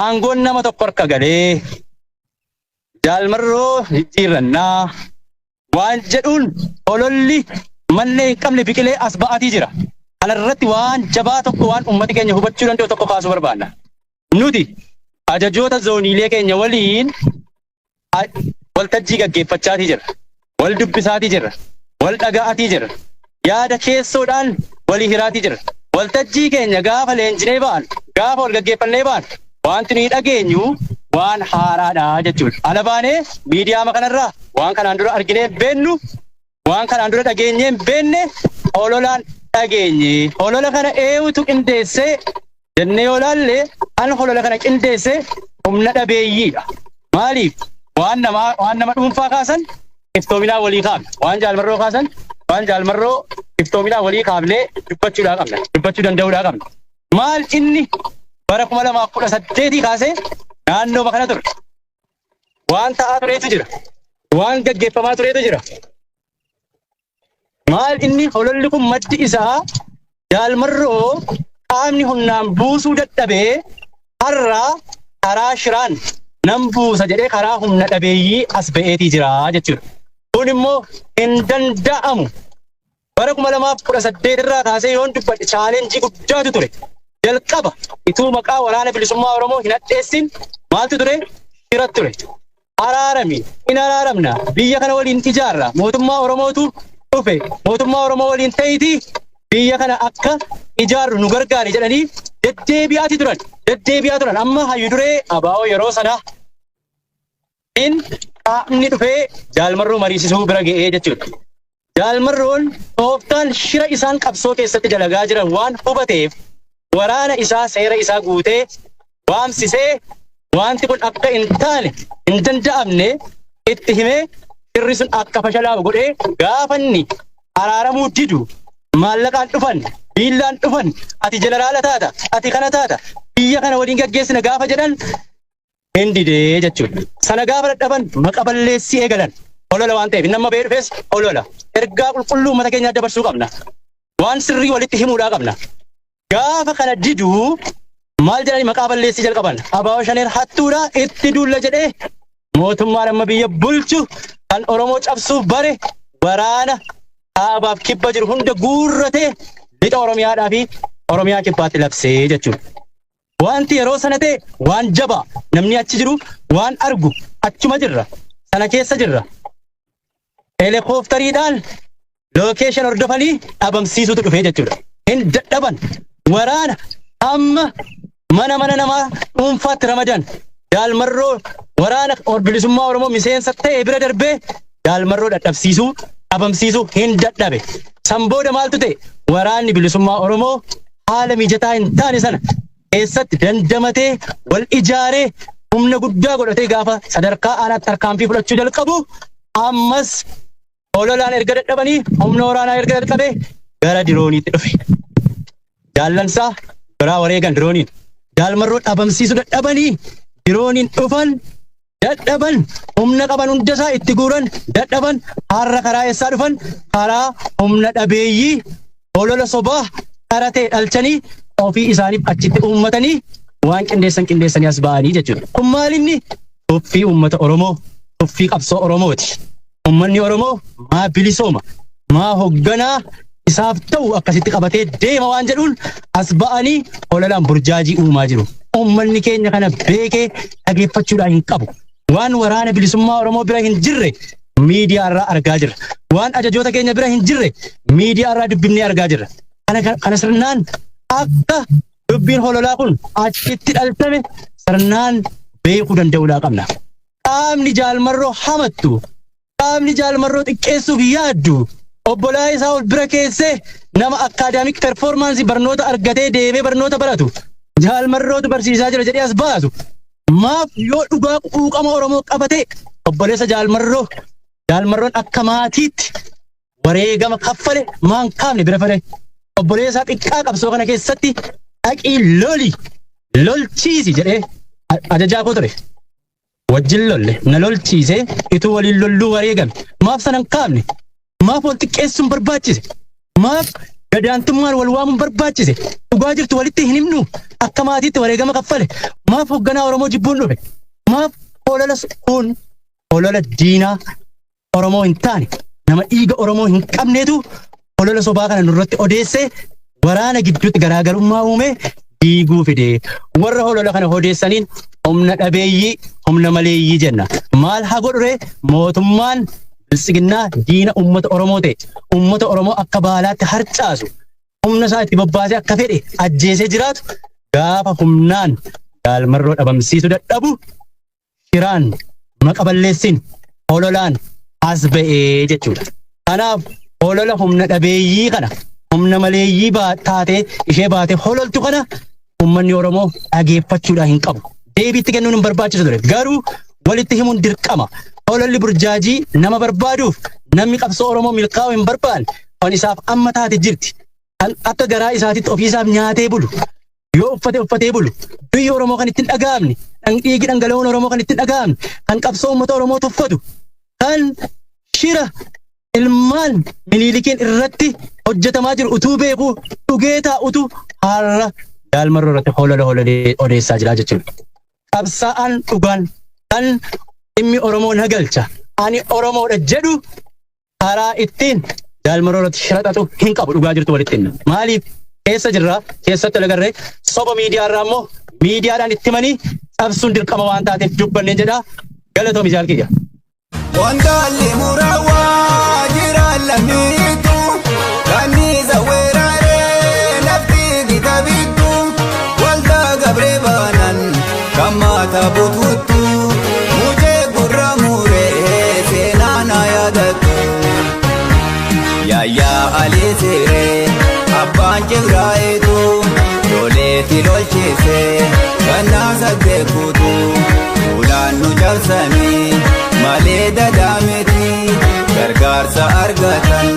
Aangoon nama tokko harka galee Jaal Marroo jijjiirrannaa waan jedhuun hololli mallee hin qabne biqilee as ba'atii jira. Kana irratti waan jabaa tokko waan uummati keenya hubachuu danda'u tokko kaasuu barbaanna. Nuti ajajoota zooniilee keenya waliin waltajjii gaggeeffachaatii jirra. Wal dubbisaatii jirra. Wal dhaga'atii jirra. Yaada keessoodhaan walii hiraatii jirra. Waltajjii keenya gaafa leenjinee ba'an, gaafa wal gaggeeffannee ba'an, wanti nuyi dhageenyu waan haaraadha jechuudha. Ala baanee miidiyaa kanarraa waan kanaan dura arginee beennu, waan kanaan dura dhageenyee hin beenne hololaan dhageenye. Holola kana eenyutu qindeessee jennee yoo laalle, an holola kana qindeesse humna dhabeeyyiidha. Maaliif? Waan nama dhuunfaa kaasan iftoominaa walii kaafna. Waan Jaal Marroo kaasan, waan Jaal Marroo iftoominaa walii kaafnee dubbachuudhaa qabna. Dubbachuu danda'uudhaa qabna. Maal inni bara 2018 kaasee naannoo kana ture. Waan ta'aa tureetu jira. Waan gaggeeffamaa tureetu jira. Maal inni hololli kun maddi isaa Jaal Marroo qaamni humnaan buusuu dadhabee har'a karaa shiraan nan buusa jedhee karaa humna dhabeeyyii as ba'eetii jira jechuudha. Kun immoo hin danda'amu. Bara 2018 irraa kaasee yoon dubbadhe challenge guddaatu ture. Jalqaba ituu maqaa Waraana Bilisummaa Oromoo hin hadheessin maaltu ture? Shira ture. Araarami, hin araaramna, biyya kana waliin ijaarra, mootummaa Oromootu dhufe, mootummaa Oromoo waliin ta'iti biyya kana akka ijaarru nu gargaari jedhanii deddeebi'aati turan. Deddeebi'aa turan. Amma hayyu duree ABO yeroo sana in qaamni dhufee Jaal Marroo mariisisuu bira ga'ee jechuudha. Jaal Marroon tooftaan shira isaan qabsoo keessatti dalagaa jiran waan hubateef waraana isaa seera isaa guutee waamsisee, wanti kun akka hin taane, hin danda'amne itti himee, shirri sun akka fashalaa'u godhee, gaafanni araaramuu didu maallaqaan dhufan, biillaan dhufan, ati jeneraala taata, ati kana taata, biyya kana waliin gaggeessina gaafa jedhan hin didee jechuudha. Sana gaafa dadhaban maqa balleessii eegalan. Holola waan ta'eef inni amma ba'ee dhufes holola. Ergaa qulqulluu uummata keenyaa dabarsuu qabna. Waan sirrii walitti himuudhaa qabna. Gaafa kana diduu maal jedhanii maqaa balleessii jalqaban. ABO Shaneen hattuudha, itti duulla jedhee mootummaan amma biyya bulchu kan Oromoo cabsuuf bare waraana kaabaaf kibba jiru hunda guurratee lixa Oromiyaadhaa fi Oromiyaa kibbaatti labsee jechuudha. Wanti yeroo sana ta'e waan jabaa namni achi jiru waan argu, achuma jirra. Sana keessa jirra. Helikooftariidhaan location hordofanii dhabamsiisuutu dhufee jechuudha. Hin dadhaban. Waraana amma mana mana namaa dhuunfaatti ramadan. Jaal Marroo waraana bilisummaa Oromoo miseensa ta'e bira darbee Jaal Marroo dadhabsiisuu, dhabamsiisuu hin dadhabe. San booda maaltu ta'e? Waraanni bilisummaa Oromoo haala mijataa hin taane sana keessatti dandamatee, wal ijaaree, humna guddaa godhatee gaafa sadarkaa aanaatti tarkaanfii fudhachuu jalqabu, ammas hololaan erga dadhabanii humna waraanaa erga dadhabee gara dirooniitti dhufe. Jaallansaa biraa wareegan dirooniin. Jaal Marroo dhabamsiisuu dadhabanii dirooniin dhufan, dadhaban, humna qaban hundasaa itti guuran, dadhaban. Har'a karaa eessaa dhufan? Karaa humna dhabeeyyii holola sobaa karaa ta'e dhalchanii ofii isaaniif achitti uummatanii waan qindeessan qindeessanii as ba'anii jechuudha. Kun maalinni tuffii uummata Oromoo, tuffii qabsoo Oromooti. Uummanni Oromoo maa bilisooma, maa hoogganaa isaaf ta'u akkasitti qabatee deema waan jedhuun as ba'anii hololaan burjaajii uumaa jiru. Uummanni keenya kana beekee dhageeffachuudhaan hin qabu. Waan waraana bilisummaa Oromoo bira hin jirre miidiyaa irraa argaa jirra. Waan ajajoota keenya bira hin jirre miidiyaa irraa dubbifnee argaa jirra. Kana sirnaan akka dubbiin hololaa kun achitti dhaltame sirnaan beekuu danda'uudhaa qabna. Qaamni Jaal Marroo hamattu, qaamni Jaal Marroo xiqqeessuuf yaaddu, obbolaa isaa ol bira keessee nama academic performance barnoota argatee deemee barnoota baratu Jaal Marrootu barsiisaa jira jedhee as baasu. Maaf yoo dhugaa quuqama Oromoo qabate obboleessa Jaal Marroo, Jaal Marroon akka maatiitti wareegama kaffale maan kaafne bira fale, obboleessaa xiqqaa qabsoo kana keessatti dhaqii loli lolchiisi jedhee ajajaa koo ture. Wajjin lolle, na lolchiisee ituu waliin lolluu wareegame. Maaf sana hin kaafne? Maaf wal xiqqeessuun barbaachise? Maaf Gadaantummaan wal waamuun barbaachise? Dhugaa jirtu walitti hin himnu? Akka maatiitti wareegama kaffale. Maaf hoogganaa Oromoo jibbuun dhufe? Maaf holola kun holola diinaa Oromoo hin taane, nama dhiiga Oromoo hin qabneetu holola sobaa kana nurratti odeessee waraana gidduutti garaagarummaa uume diiguu fide. Warra holola kana odeessaniin humna dhabeeyyii, humna maleeyyii jenna. Maal haa godhure mootummaan Biltsiginnaa diina uummata Oromoo ta'e, uummata Oromoo akka baalaatti harcaasu, humna isaa itti bobbaasee akka fedhe ajjeesee jiraatu, gaafa humnaan Jaalmarroo dhabamsiisuu dadhabu shiraan, maqa balleessin, hololaan as ba'ee jechuudha. Kanaaf holola humna dhabeeyyii kana, humna maleeyyii taatee ishee baatee hololtu kana uummanni Oromoo dhageeffachuudhaan hin qabu. Deebiitti kennuun hin barbaachisu ture. Garuu walitti himuun dirqama. Hololli burjaajii nama barbaaduuf namni qabsoo Oromoo milkaa'uu hin barbaanne kan isaaf amma taate jirti. Kan akka garaa isaatitti ofiisaaf nyaatee bulu. Yoo uffate uffatee bulu. Biyyi Oromoo kan ittiin dhaga'amne, dhiigi dhangala'oon Oromoo kan ittiin dhaga'amne, kan qabsoo uummata Oromoo tuffatu, kan shira ilmaan Minilikiin irratti hojjetamaa jiru utuu beeku dhugee taa'utu har'a Jaalmarroo irratti holola hololee odeessaa jira jechuudha. Qabsaa'aan dhugaan kan dhimmi Oromoo na galcha, ani Oromoodha jedhu karaa ittiin Jaalmarroo irratti shira xaxu hin qabu, dhugaa jirtu walitti himna. Maaliif keessa jirra, keessatti agarree soba miidiyaa irraa immoo miidiyaadhaan itti himanii cabsuun dirqama waan taateef dubbanneen jedha. Galatoomi jaalkiyya. Wandaalli murawaa jira lammiitu kanniisa weeraree lafti gita bittu waldaa gabree baanan kan maata bututtu mucee gurra muree seenaa na yaadattu. Yaayyaa Alii Siree abbaan Cibraayitu loleetti lolchise gannaa saddeet guutu fuulaan nu cabsanii malee dadaamiti gargaarsa argatan.